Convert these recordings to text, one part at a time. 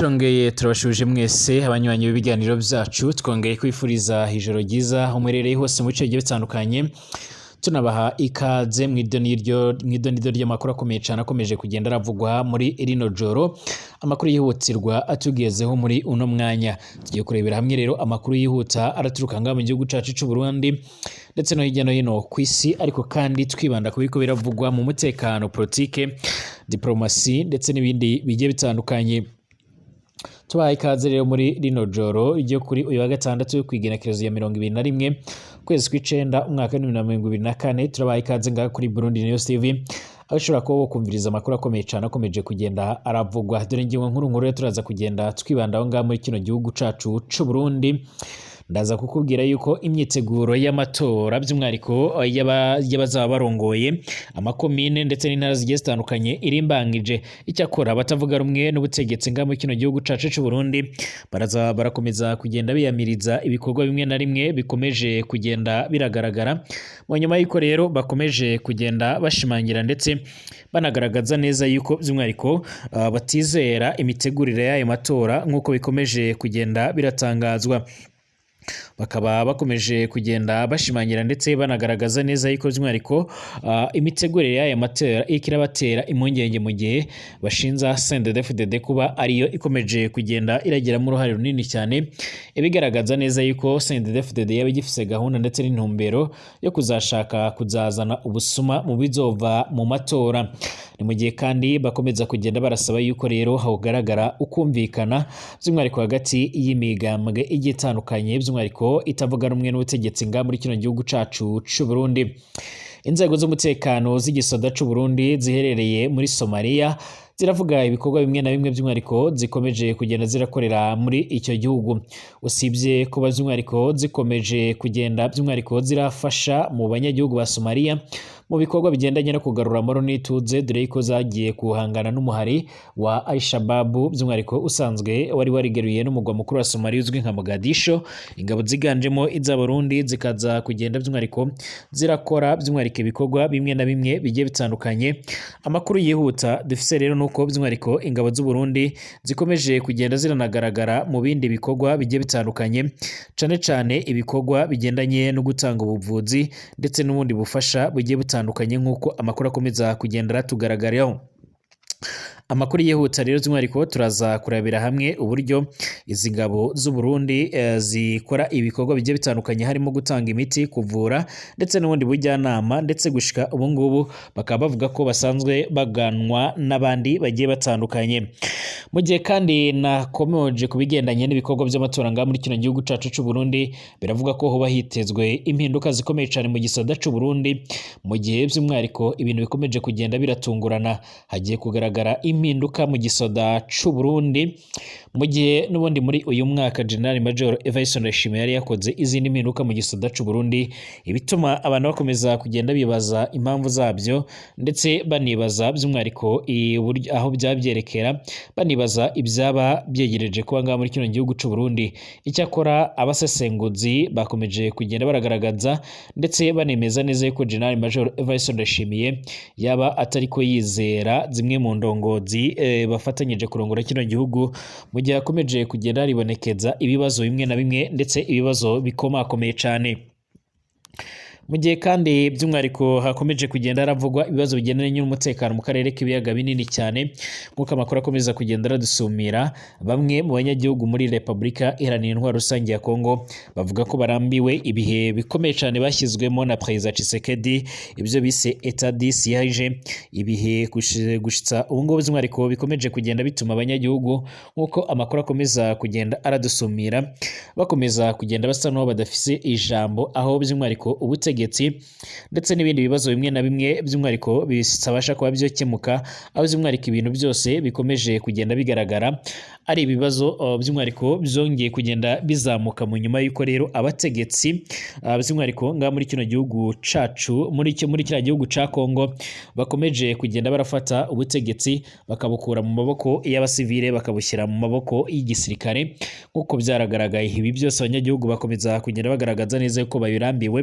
Turongeye turabashuje mwese abanywanyi b'ibiganiro byacu, twongeye kwifuriza ijoro ryiza aho muherereye hose mu bice bigiye bitandukanye, tunabaha ikaze mu idonido ry'amakuru akomeye cyane akomeje kugenda aravugwa muri rino joro, amakuru yihutirwa atugezeho muri uno mwanya. Tugiye kurebera hamwe rero amakuru yihuta araturuka ngaha mu gihugu cyacu cy'u Burundi ndetse no hirya no hino ku isi, ariko kandi twibanda ku biriko biravugwa mu mutekano, politike, diplomasi ndetse n'ibindi bigiye bitandukanye. Tubahaye ikaze rero muri rino joro ryo kuri uyu wa gatandatu kw'igenekerezo ya 21 ukwezi kw'icenda umwaka wa 2024. Turabahaye ikaze ngaha kuri Burundi News TV, aho ushobora kuba wokumviriza amakuru akomeye cyane akomeje kugenda aravugwa. Dore ingingo nkuru nkuru rero turaza kugenda twibandaho ngaha muri kino gihugu cacu c'u Burundi. Ndaza kukubwira yuko imyiteguro y'amatora, by'umwihariko y'abazaba barongoye amakomine ndetse n'intara zigiye zitandukanye, irimbangije. Icyakora abatavuga rumwe n'ubutegetsi ngaha muri kino gihugu cacu c'u Burundi baraza barakomeza kugenda biyamiriza ibikorwa bimwe na rimwe bikomeje kugenda biragaragara mu nyuma y'uko rero bakomeje kugenda bashimangira ndetse banagaragaza neza yuko by'umwihariko batizera imitegurire y'ayo matora nk'uko bikomeje kugenda biratangazwa. Bakaba bakomeje kugenda bashimangira ndetse banagaragaza neza yuko by'umwihariko imitegurire y'aya matora iriko irabatera impungenge, mu gihe bashinza CNDD-FDD kuba ariyo ikomeje kugenda iragiramo uruhare runini cyane, ibigaragaza neza yuko CNDD-FDD yaba igifise gahunda ndetse n'intumbero yo kuzashaka kuzazana ubusuma mu bizova mu matora. Ni mu gihe kandi bakomeza kugenda barasaba yuko rero hagaragara ukumvikana, by'umwihariko hagati y'imigambwe igiye itandukanye, by'umwihariko itavuga rumwe n'ubutegetsi ngaha muri kino gihugu cacu c'u Burundi. Inzego z'umutekano z'igisoda c'u Burundi ziherereye muri Somalia ziravuga ibikorwa bimwe na bimwe by'umwihariko zikomeje kugenda zirakorera muri icyo gihugu. Usibye kuba by'umwihariko zikomeje kugenda by'umwihariko zirafasha mu banyagihugu ba Somalia mu bikorwa bigendanye no kugarura amahoro n'ituze, dore yuko zagiye guhangana n'umuhari wa Al-Shabaab, by'umwihariko usanzwe wari warigaruye n'umugwa mukuru wa Somalia uzwi nka Mogadisho. Ingabo ziganjemo iz'Abarundi zikaza kugenda by'umwihariko zirakora by'umwihariko ibikorwa bimwe na bimwe bigiye bitandukanye. Amakuru yihuta dufise rero nuko by'umwihariko ingabo z'u Burundi zikomeje kugenda ziranagaragara mu bindi bikorwa bigiye bitandukanye, cane cane ibikorwa bigendanye no gutanga ubuvuzi ndetse n'ubundi bufasha bugiye butandukanye, nk'uko amakuru akomeza kugenda aratugaragaraho. Amakuru yihuta rero by'umwihariko turaza kurabira hamwe uburyo izi ngabo z'u Burundi zikora ibikorwa bigiye bitandukanye, harimo gutanga imiti, kuvura ndetse n'ubundi bujyanama, ndetse gushika ubu ngubu bakaba bavuga ko basanzwe baganwa n'abandi bagiye batandukanye. Mu gihe kandi nakomeje ku bigendanye n'ibikorwa by'amatora ngaha muri kino gihugu cacu c'u Burundi, biravuga ko hoba hitezwe impinduka zikomeye cyane mu gisoda c'u Burundi, mu gihe by'umwihariko ibintu bikomeje kugenda biratungurana. Hagiye kugaragara impinduka mu gisoda c'u Burundi, mu gihe n'ubundi muri uyu mwaka General Major Evariste Ndayishimiye yari yakoze izindi mpinduka mu gisoda c'u Burundi, ibituma abantu bakomeza kugenda bibaza impamvu zabyo ndetse banibaza by'umwihariko aho byaba byerekera, banibaza ibyaba byegereje kuba ngaha muri kino gihugu c'u Burundi. Icyakora abasesenguzi bakomeje kugenda baragaragaza ndetse banemeza neza yuko General Major Evariste Ndayishimiye yaba atariko yizera zimwe mu ndongozi bafatanyije kurongora kino gihugu, mu gihe hakomeje kugenda haribonekeza ibibazo bimwe na bimwe ndetse ibibazo bikomakomeye cane. Mu gihe kandi by'umwihariko hakomeje kugenda haravugwa ibibazo bigendanye n'umutekano mu karere k'ibiyaga binini cyane, nk'uko amakuru akomeza kugenda aradusumira, bamwe mu banyagihugu muri Repubulika Iharanira Intwaro Rusange ya Kongo bavuga ko barambiwe ibihe bikomeye cyane bashyizwemo na Perezida Tshisekedi, ibyo bise état de siège, ibihe gushitsa ubu ngubu by'umwihariko bikomeje kugenda bituma abanyagihugu, nk'uko amakuru akomeza kugenda aradusumira, bakomeza kugenda basa n'aho badafise ijambo, aho by'umwihariko ubutegetsi ndetse n'ibindi bibazo bimwe na bimwe by'umwihariko bitabasha kuba byokemuka, aho by'umwihariko ibintu byose bikomeje kugenda bigaragara ari ibibazo by'umwihariko byongeye kugenda bizamuka mu nyuma y'uko rero abategetsi by'umwihariko ngaha muri kino gihugu cacu, muri kiriya gihugu ca Kongo, bakomeje kugenda barafata ubutegetsi bakabukura mu maboko y'abasivile bakabushyira mu maboko y'igisirikare, nk'uko byaragaragaye. Ibi byose abanyagihugu bakomeza kugenda bagaragaza neza yuko babirambiwe,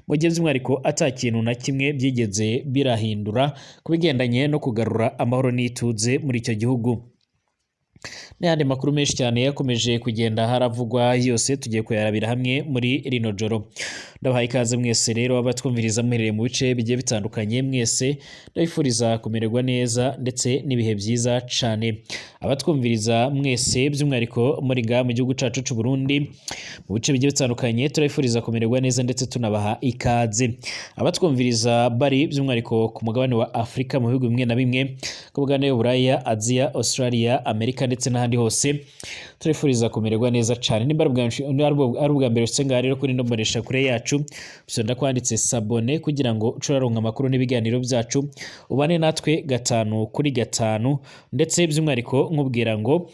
mu gihe by'umwihariko ata kintu na kimwe byigeze birahindura ku bigendanye no kugarura amahoro n'ituze muri icyo gihugu. N'ayandi makuru menshi cyane yakomeje kugenda haravugwa yose tugiye kuyarabira hamwe muri rino joro. Ndabahaye ikaze mwese rero abatwumviriza muherereye mu bice bigiye bitandukanye, mwese ndabifuriza kumererwa neza ndetse n'ibihe byiza cyane. Abatwumviriza mwese by'umwihariko muri ngaha mu gihugu cyacu cy'u Burundi mu bice bigiye bitandukanye, turabifuriza kumererwa neza ndetse tunabaha ikaze. Abatwumviriza bari by'umwihariko ku mugabane wa Afurika mu bihugu bimwe na bimwe, ku mugabane w'Uburaya, Aziya, Australia, Amerika ndetse n'ahandi hose, turifuriza kumererwa neza cyane. Nimba ari ubwa mbere ushitse ngaha rero kuri ino mbonesha kure yacu, usonda kwanditse s'abonner kugira ngo uce uraronka amakuru n'ibiganiro byacu, ubane natwe gatanu kuri gatanu. Ndetse by'umwihariko nkubwira ngo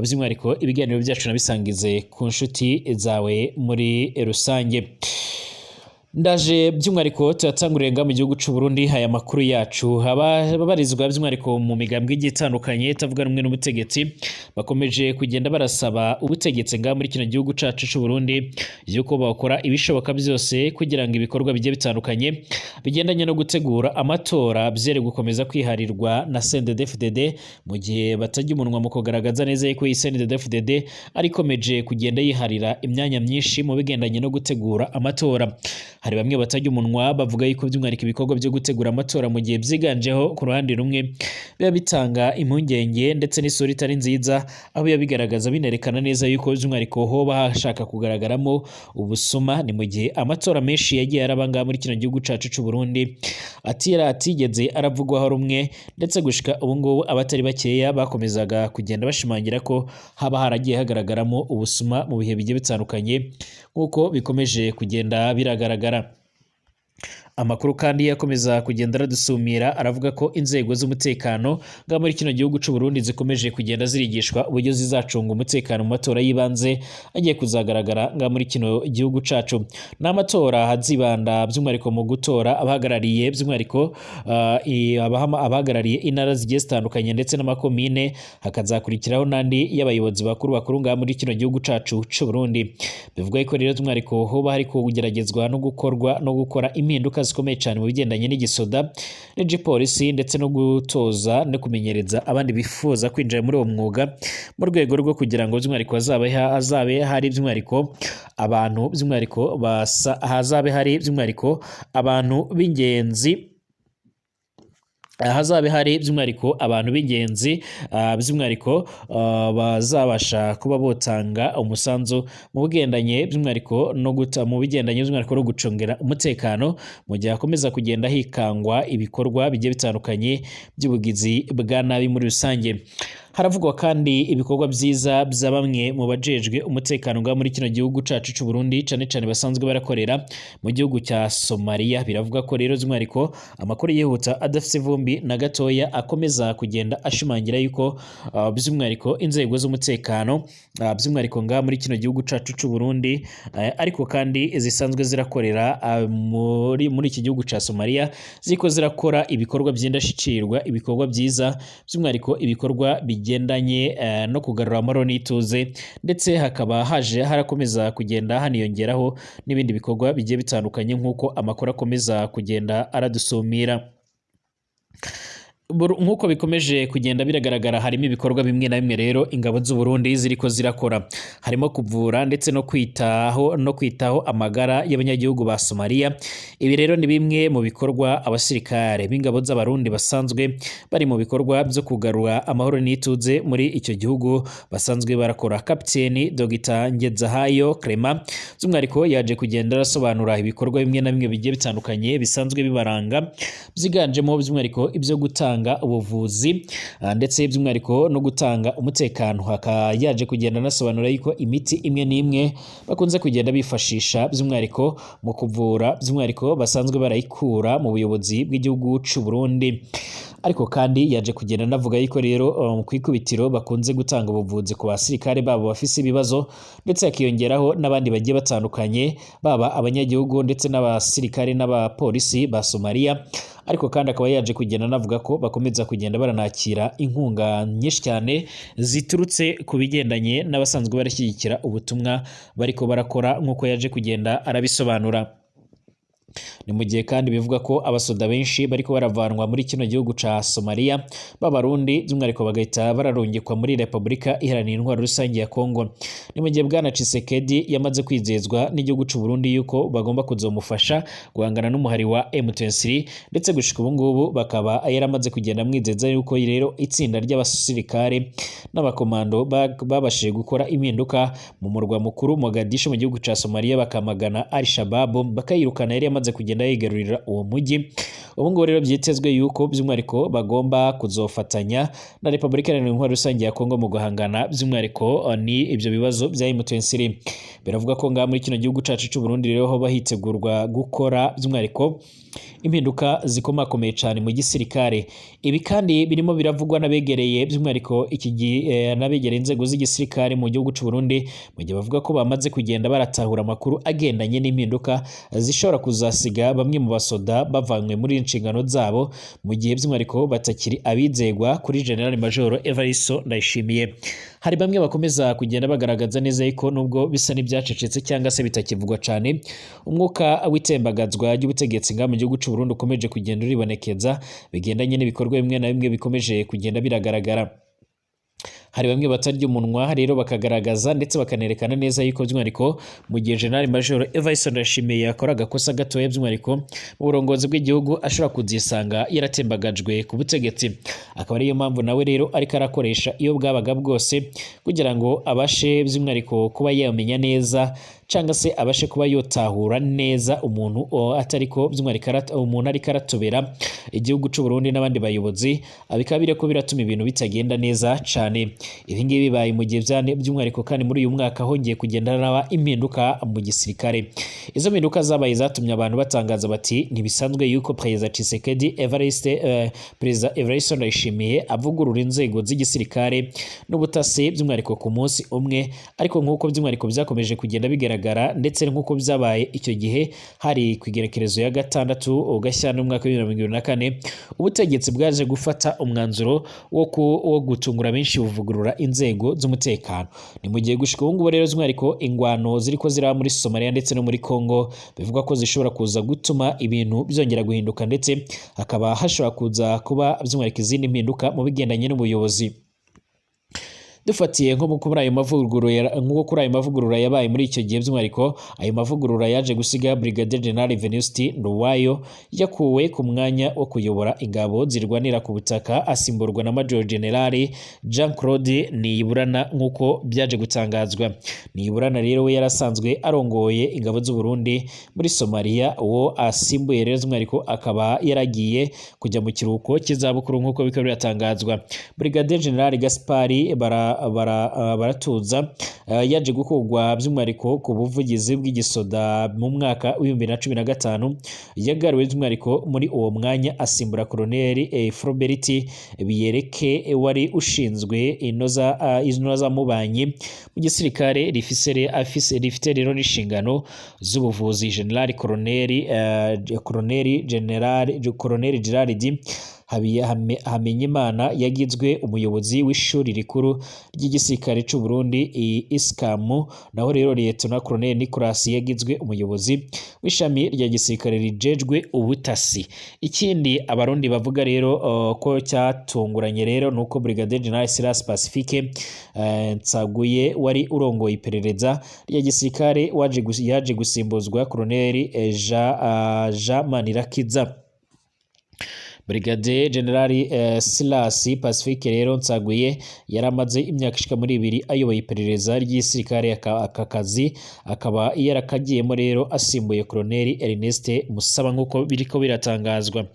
by'umwihariko ibiganiro byacu nabisangize ku nshuti zawe muri rusange. Ndaje by'umwihariko tuyatanguriye nga mu gihugu cy'u Burundi aya makuru yacu. Ababarizwa by'umwihariko mu migambwe igiye itandukanye itavuga rumwe n'ubutegetsi bakomeje kugenda barasaba ubutegetsi nga muri kino gihugu cacu cy'u Burundi yuko bakora ibishoboka byose kugira ngo ibikorwa bigiye bitandukanye bigendanye no gutegura amatora byere gukomeza kwiharirwa na CNDD-FDD, mu gihe batajya umunwa mu kugaragaza neza yuko iyi CNDD-FDD ari ikomeje kugenda yiharira imyanya myinshi mu bigendanye no gutegura amatora. Hari bamwe batajya umunwa bavuga yuko by'umwihariko ibikorwa byo gutegura amatora, mu gihe byiganjeho ku ruhande rumwe, biba bitanga impungenge ndetse n'isura itari nziza, aho biba bigaragaza binerekana neza yuko by'umwihariko hoba hashaka kugaragaramo ubusuma. Ni mu gihe amatora menshi yagiye araba ngaha muri kino gihugu cacu c'u Burundi atira atigeze aravugwaho rumwe, ndetse gushika ubu ngubu abatari bakeya bakomezaga kugenda bashimangira ko haba haragiye hagaragaramo ubusuma mu bihe bigiye bitandukanye, nk'uko bikomeje kugenda biragaragara. Amakuru kandi yakomeza kugenda aradusumira aravuga ko inzego z'umutekano nga muri kino gihugu c'u Burundi zikomeje kugenda zirigishwa uburyo zizacunga umutekano mu matora y'ibanze agiye kuzagaragara nga muri kino gihugu cacu. Ni amatora hazibanda by'umwihariko mu gutora abahagarariye by'umwihariko abahagarariye intara zigiye zitandukanye ndetse n'amakomine, hakazakurikiraho n'andi y'abayobozi bakuru bakuru ngaha muri kino gihugu cacu c'u Burundi. Bivuga ko rero by'umwihariko hoba hari kugeragezwa no gukorwa no gukora impinduka zikomeye cyane mu bigendanye n'igisoda n'igipolisi, ndetse no gutoza no kumenyereza abandi bifuza kwinjira muri uwo mwuga, mu rwego rwo kugira ngo by'umwihariko hazabe hari by'umwihariko abantu by'umwihariko basa hazabe hari by'umwihariko abantu b'ingenzi hazabe hari by'umwihariko abantu b'ingenzi by'umwihariko bazabasha kuba botanga umusanzu mu bigendanye by'umwihariko no guta mu bigendanye by'umwihariko no gucungira umutekano, mu gihe hakomeza kugenda hikangwa ibikorwa bigiye bitandukanye by'ubugizi bwa nabi muri rusange. Haravugwa kandi ibikorwa byiza bya bamwe mu bajejwe umutekano ngaha muri kino gihugu cacu c'u Burundi, cane cane basanzwe barakorera mu gihugu cya Somalia. Biravuga ko rero by'umwihariko amakuru yihuta adafite ivumbi na gatoya akomeza kugenda ashimangira yuko by'umwihariko inzego z'umutekano by'umwihariko ngaha muri kino gihugu cacu c'u Burundi, ariko kandi zisanzwe zirakorera muri iki gihugu ca Somalia, ziko zirakora ibikorwa by'indashyikirwa, ibikorwa byiza, by'umwihariko ibikorwa bigendanye no kugarura amahoro n'ituze, ndetse hakaba haje harakomeza kugenda haniyongeraho n'ibindi bikorwa bigiye bitandukanye, nk'uko amakuru akomeza kugenda aradusumira. Nk'uko bikomeje kugenda biragaragara, harimo ibikorwa bimwe na bimwe rero ingabo z'u Burundi ziriko zirakora, harimo kuvura ndetse no kwitaho amagara y'abanyagihugu ba Somalia. Ibi rero ni bimwe mu bikorwa abasirikare b'ingabo z'Abarundi basanzwe bari mu bikorwa byo kugarura amahoro n'ituze muri icyo gihugu basanzwe barakora. Kapiteni Dr Ngezahayo Clement by'umwihariko yaje kugenda arasobanura ibikorwa bimwe na bimwe bigiye bitandukanye bisanzwe bibaranga, byiganjemo by'umwihariko ibyo gutanga ubuvuzi ndetse by'umwihariko no gutanga umutekano. Hakaba yaje kugenda anasobanura yuko imiti imwe n'imwe bakunze kugenda bifashisha by'umwihariko mu kuvura by'umwihariko basanzwe barayikura mu buyobozi bw'igihugu c'u Burundi. Ariko kandi yaje kugenda anavuga yuko rero ku ikubitiro bakunze gutanga ubuvuzi ku basirikare babo bafise ibibazo, ndetse hakiyongeraho n'abandi bagiye batandukanye, baba abanyagihugu ndetse n'abasirikare n'abapolisi ba Somalia. Ariko kandi akaba yaje kugenda anavuga ko bakomeza kugenda baranakira inkunga nyinshi cyane ziturutse ku bigendanye n'abasanzwe barashyigikira ubutumwa bariko barakora, nk'uko yaje kugenda arabisobanura. Ni mu gihe kandi bivuga ko abasoda benshi bariko baravanwa muri kino gihugu ca Somalia b'Abarundi, by'umwihariko bagahita bararungikwa muri Repubulika Iharanira Intwaro Rusange ya Kongo. Ni mu gihe Bwana Tshisekedi yamaze kwizezwa n'igihugu c'u Burundi yuko bagomba kuzomufasha guhangana n'umuhari wa M23, ndetse gushika ubu ngubu bakaba yaramaze kugenda amwizeza yuko rero itsinda ry'abasirikare n'abakomando babashije gukora impinduka mu murwa mukuru Mogadishu mu gihugu ca Somalia, bakamagana Al Shabaab, bakayirukana yari yamaze kugenda yigarurira uwo mujyi. Ubu ngubu rero byitezwe yuko by'umwihariko bagomba kuzofatanya na Repubulika Iharanira Intwaro Rusange ya Kongo mu guhangana by'umwihariko ni ibyo bibazo bya M23. Biravuga ko ngaha muri kino gihugu cacu c'u Burundi rero hoba hitegurwa gukora by'umwihariko impinduka zikomakomeye cyane mu gisirikare. Ibi kandi birimo biravugwa n'abegereye by'umwihariko iki n'abegereye inzego z'igisirikare mu gihugu c'u Burundi, mu gihe bavuga ko bamaze kugenda baratahura amakuru agendanye n'impinduka zishobora kuzasiga bamwe mu basoda bavanywe muri inshingano zabo, mu gihe by'umwihariko batakiri abizegwa kuri General Major Evaristo Ndayishimiye. Hari bamwe bakomeza kugenda bagaragaza neza yuko nubwo bisa n'ibyacecetse cyangwa se bitakivugwa cyane, umwuka w'itembagazwa ry'ubutegetsi ngaha mu gihugu c'u Burundi ukomeje kugenda uribonekeza, bigendanye n'ibikorwa bimwe na bimwe bikomeje kugenda biragaragara. Hari bamwe batarya umunwa rero, bakagaragaza ndetse bakanerekana neza yuko by'umwihariko mu gihe General Major Evariste Ndayishimiye yakora agakosa gatoya by'umwihariko mu burongozi bw'igihugu, ashobora kuzisanga yaratembagajwe ku butegetsi. Akaba ariyo mpamvu nawe rero ariko arakoresha iyo bwabaga bwose kugira ngo abashe by'umwihariko kuba yamenya neza cyangwa se abashe kuba yotahura neza umuntu atariko by'umwihariko umuntu ariko aratobera igihugu c'u Burundi n'abandi bayobozi. Bikaba biriko biratuma ibintu bitagenda neza cane. Ibi ngibi bibaye mu gihe by'umwihariko kandi muri uyu mwaka hongeye kugenda haraba impinduka mu gisirikare. Izo mpinduka zabaye zatumye abantu batangaza bati ntibisanzwe yuko Perezida Tshisekedi Evariste, Perezida Evariste Ndayishimiye avugurura inzego z'igisirikare n'ubutasi by'umwihariko ku munsi umwe. Ariko nk'uko by'umwihariko byakomeje kugenda bigaragara, ndetse nk'uko byabaye icyo gihe hari ku igerekerezo ya 6 Gashyantare umwaka wa 2024, ubutegetsi bwaje gufata umwanzuro wo gutungura benshi buvugurura inzego z'umutekano. Ni mu gihe gushika ubu ngubu rero by'umwihariko ingwano ziriko ziraba muri Somalia ndetse no muri Congo bivugwa ko zishobora kuza gutuma ibintu byongera guhinduka, ndetse hakaba hashobora kuza kuba by'umwihariko izindi mpinduka mu bigendanye n'ubuyobozi. Dufatiye nko kuri ayo mavugurura, nko kuri ayo mavugurura yabaye muri icyo gihe, by'umwihariko ayo mavugurura yaje gusiga Brigadier General Venuste Nduwayo yakuwe ku mwanya wo kuyobora ingabo zirwanira ku butaka, asimburwa na Major General Jean Claude Niyiburana nk'uko byaje gutangazwa. Niyiburana rero we yarasanzwe arongoye ingabo z'u Burundi muri Somalia. Uwo asimbuye rero by'umwihariko akaba yaragiye kujya mu kiruhuko cy'izabukuru nk'uko bikaba biratangazwa. Brigadier General Gaspari Baratuza yaje gukurwa by'umwihariko ku buvugizi bw'igisoda mu mwaka wa 2015, yagaruwe by'umwihariko muri uwo mwanya asimbura Colonel Frobert Biyereke wari ushinzwe inozamubanyi mu gisirikare rifite rero n'inshingano z'ubuvuzi. General Colonel General Colonel Gerard Hamenyimana yagizwe umuyobozi w'ishuri rikuru ry'igisirikare c'u Burundi ISCAM, naho rero Lieutenant Colonel Nicolas yagizwe umuyobozi w'ishami rya gisirikare rijejwe ubutasi. Ikindi Abarundi bavuga rero ko cyatunguranye rero nuko Brigadier General Silas Pacifique Nsaguye wari urongoye iperereza rya gisirikare yaje gusimbuzwa Colonel Jean Manirakiza. Brigadier General Silas Pacifique rero Nsaguye yaramaze imyaka ishika muri 2 ayoboye iperereza ry'igisirikare. Aka kazi akaba yarakagiyemo rero asimbuye Colonel Ernest Musaba nk'uko biriko biratangazwa.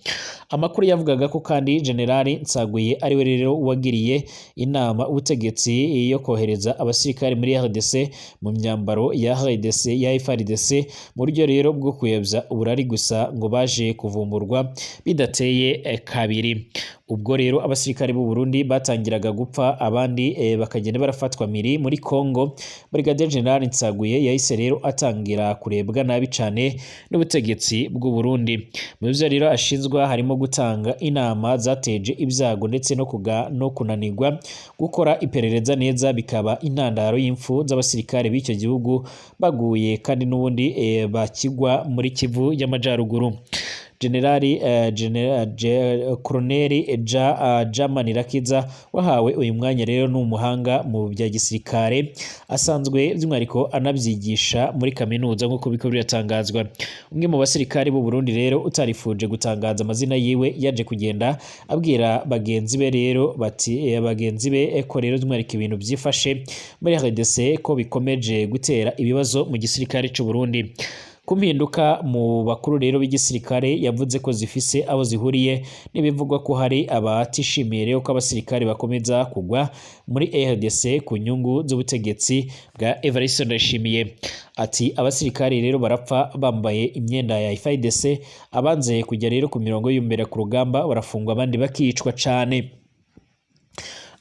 Amakuru yavugaga ko kandi General Nsaguye ariwe rero wagiriye inama ubutegetsi yo kohereza abasirikare muri RDC mu myambaro ya RDC ya FARDC, mu buryo rero bwo kuyobya uburari, gusa ngo baje kuvumburwa bidateye. Haciye kabiri ubwo rero abasirikare b'u Burundi batangiraga gupfa, abandi bakagenda barafatwa miri muri Congo. Brigadier General Nsaguye yahise rero atangira kurebwa nabi cane n'ubutegetsi bw'u Burundi. Mu byo rero ashinzwa harimo gutanga inama zateje ibyago ndetse no kunanirwa gukora iperereza neza, bikaba intandaro y'imfu z'abasirikare b'icyo gihugu baguye kandi n'ubundi bakigwa muri Kivu y'Amajaruguru. Generali Colonel Jamanirakiza wahawe uyu mwanya rero ni umuhanga mu bya gisirikare, asanzwe by'umwihariko anabyigisha muri kaminuza nk'uko biko biratangazwa. Umwe mu basirikare b'u Burundi rero utarifuje gutangaza amazina yiwe yaje kugenda abwira bagenzi be rero bati bagenzi be ko rero by'umwihariko ibintu byifashe muri RDC ko bikomeje gutera ibibazo mu gisirikare cy'u Burundi. Ku mpinduka mu bakuru rero b'igisirikare, yavuze ko zifise aho zihuriye n'ibivugwa ko hari abatishimiye rero ko abasirikare bakomeza kugwa muri RDC ku nyungu z'ubutegetsi bwa Evariste Ndayishimiye. Ati abasirikare rero barapfa bambaye imyenda ya FARDC, abanze kujya rero ku mirongo y'imbere ku rugamba barafungwa, abandi bakicwa cane.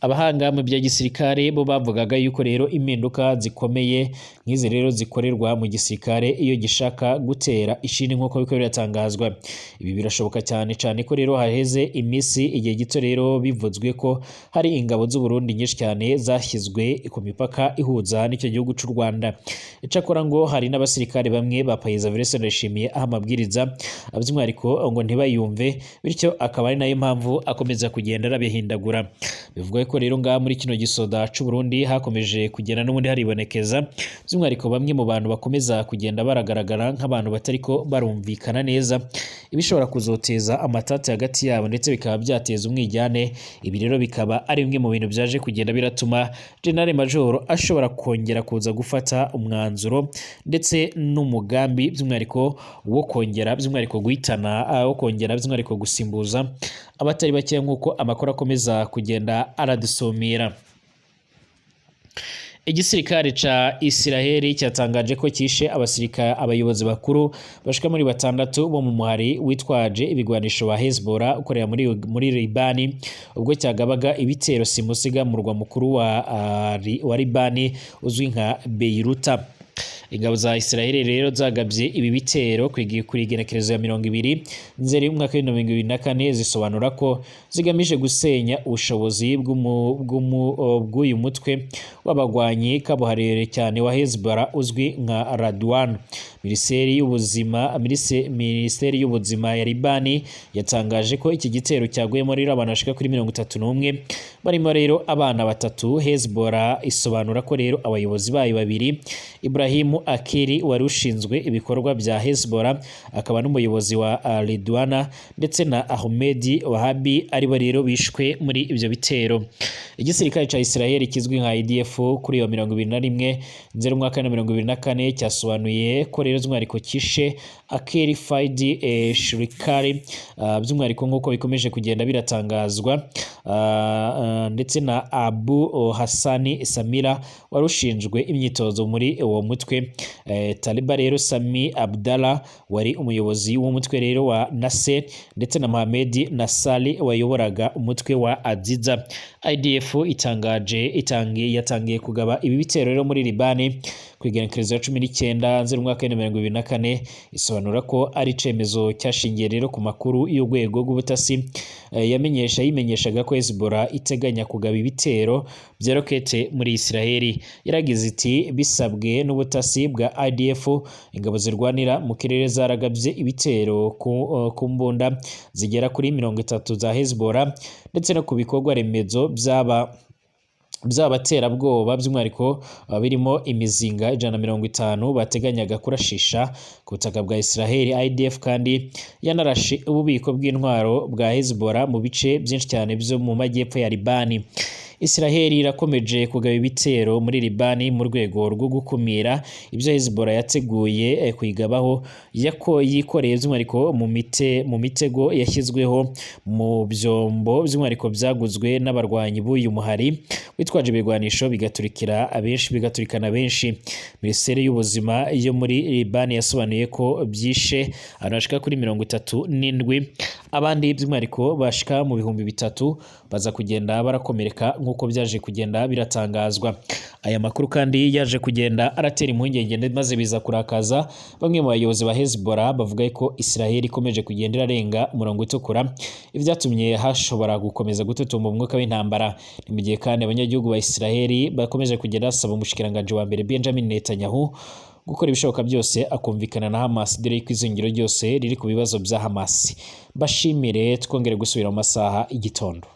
Abahanga mu bya gisirikare bo bavugaga yuko rero impinduka zikomeye nk'izi rero zikorerwa mu gisirikare iyo gishaka gutera ishini, nk'uko biko biratangazwa. Ibi birashoboka cyane cyane ko rero haheze iminsi, igihe gito rero bivuzwe ko hari ingabo z'u Burundi nyinshi cyane zashyizwe ku mipaka ihuza n'icyo gihugu cy'u Rwanda. Icyakora ngo hari n'abasirikare bamwe ba Perezida Evariste Ndayishimiye aha amabwiriza by'umwihariko ngo ntibayumve, bityo akaba ari nayo mpamvu akomeza kugenda arabihindagura. Bivugwa ko rero ngaha muri kino gisoda c'u Burundi hakomeje kugenda n'ubundi haribonekeza by'umwihariko bamwe mu bantu bakomeza kugenda baragaragara nk'abantu batariko barumvikana neza, ibishobora kuzoteza amatati hagati yabo ndetse bikaba byateza umwijyane. Ibi rero bikaba ari bimwe mu bintu byaje kugenda biratuma General Major ashobora kongera kuza gufata umwanzuro ndetse n'umugambi by'umwihariko wo kongera by'umwihariko guhitana, wo kongera by'umwihariko gusimbuza abatari bake, nk'uko amakuru akomeza kugenda aradusumira. Igisirikare ca Isiraheli cyatangaje ko kishe abasirikare abayobozi bakuru bashika muri 6 bo mu muhari witwaje ibigwanisho wa Hezbollah ukorera muri Libani, ubwo cyagabaga ibitero simusiga mu murwa mukuru wa Libani uzwi nka Beiruta. Ingabo za Isiraheli rero zagabye ibi bitero ku igenekerezo ya 20 Nzeri umwaka wa 2024, zisobanura ko zigamije gusenya ubushobozi bw'uyu mutwe w'abagwanyi kabuhariwe cyane wa Hezbollah uzwi nka Radwan. Minisiteri y'ubuzima ya Libani yatangaje ko iki gitero cyaguyemo rero abantu bashika kuri 31, barimo rero abana 3. Hezbollah isobanura ko rero abayobozi bayo babiri, Ibrahim Akiri wari ushinzwe ibikorwa bya Hezbollah akaba n'umuyobozi wa Ridwana, ndetse na Ahmed Wahabi, aribo rero bishwe muri ibyo bitero. Igisirikare ca Israel kizwi nka IDF kuri iyo 21 Nzeri umwaka wa 2024 cyasobanuye ko rero by'umwihariko kishe Akiri Faidi Shirikari, by'umwihariko nk'uko bikomeje kugenda biratangazwa, ndetse na Abu Hassani Samira wari ushinzwe imyitozo muri uwo mutwe. Taliba rero Sami Abdallah wari umuyobozi w'umutwe rero wa Nasser, ndetse na Mohamed Nasali wayoboraga umutwe wa Aziza. IDF itangaje itangiye yatangiye kugaba ibi bitero rero muri Libani ku igenekerezo ya 19 Nzeri umwaka wa 2024, isobanura ko ari icemezo cyashingiye rero ku makuru y'urwego rw'ubutasi yamenyesha yimenyeshaga ko Hezbollah iteganya kugaba ibitero bya rokete muri Israeli. Yaragize iti bisabwe n'ubutasi bwa IDF, ingabo zirwanira mu kirere zaragabye ibitero ku mbunda zigera kuri 30 za Hezbollah ndetse no ku bikorwa remezo byaba by'abaterabwoba, by'umwihariko birimo imizinga 150 bateganyaga kurashisha ku butaka bwa Israel. IDF kandi yanarashe ububiko bw'intwaro bwa Hezbollah mu bice byinshi cyane byo mu majyepfo ya Libani. Israel irakomeje kugaba ibitero muri Libani mu rwego rwo gukumira ibyo Hezbollah yateguye kuyigabaho, yako yikoreye by'umwihariko mu mitego yashyizweho mu byombo by'umwihariko byaguzwe n'abarwanyi b'uyu muhari witwaje ibirwanisho, bigaturikira abenshi, bigaturikana benshi. Minisiteri y'ubuzima yo muri Libani yasobanuye ko byishe abantu bashika kuri 37, abandi by'umwihariko bashika mu 3000 baza kugenda barakomereka, nk'uko byaje kugenda biratangazwa. Aya makuru kandi yaje kugenda aratera impungenge, maze biza kurakaza bamwe mu bayobozi ba Hezbollah, bavuga ko Israel ikomeje kugenda irarenga umurongo utukura, ibyatumye hashobora gukomeza gututumba umwuka w'intambara. Ni mu gihe kandi abanyagihugu ba Israel bakomeje kugenda basaba umushikiranganji wa mbere Benjamin Netanyahu gukora ibishoboka byose akumvikana na Hamas, dore ko izingiro ryose riri ku bibazo bya Hamas. Bashimire, twongere gusubira mu masaha y'igitondo.